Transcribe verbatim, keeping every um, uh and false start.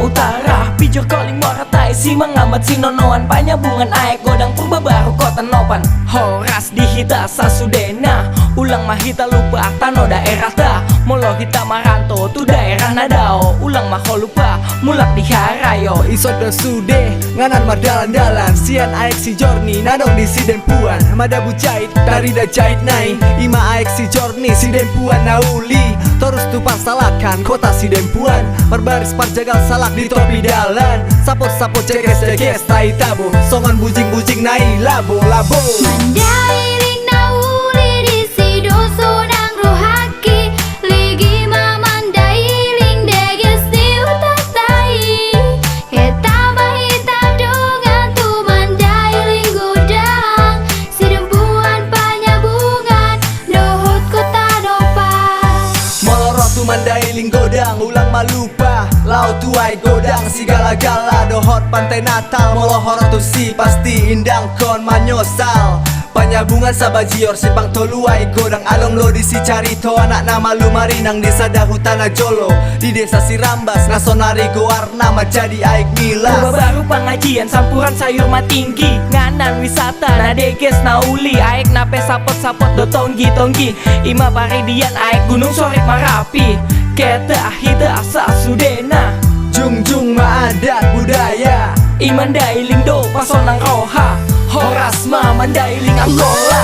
Utara, pijor koling mora tai, simangamat sinonoan, panyabungan aek godang, Purbabaru kota nopan. Horas di hita sasudena, ulang ma hita lupa tano daerahta. Molo hita maranto tu daerah na dao, ulang ma ho lupa mulak di harayo. Ison do sude, nganan mardalan-dalan, sian aek sijorni na adong di Sidempuan. Madabu jait, tarida jait nai, ima aek sijorni Sidempuan na uli. Torus tu parsalakan kota Sidempuan, marbaris parjagal salak di topi dalan. Sapot-sapot jeges-jeges tai tabo, songon bujing-bujing na i labo-labo. Mandailing na uli disi do sonang rohangki, ligi ma Mandailing, deges ni hutanta i. Hita ma hita dongan tu Mandailing godang, Sidempuan, panyabungan dohot kota nopan. Molo ro tu Mandailing godang, ulang ma lupa laho tu aek godang Sigala-gala dohot Pantai Natal. Molo ho ro tusi pasti ndang hon manyosal. Panyabungan Sabajior, simpang tolu aek godang, adong do disi carito anak na malu marinang di sada huta na jolo di desa Sirambas, na sonari goarna manjadi Aek Milas. Purbabaru, Pangajian, Sampuran, Sayur Matinggi, nganan wisata na deges na uli, aekna pe sapot-sapot do tonggi-tonggi. Ima Paridian, aek Gunung Sorik, Marapi, hita-hita sasudena. Jungjung ma adat budaya, i Mandailing do pasonang roha. Horas ma Mandailing Angkola.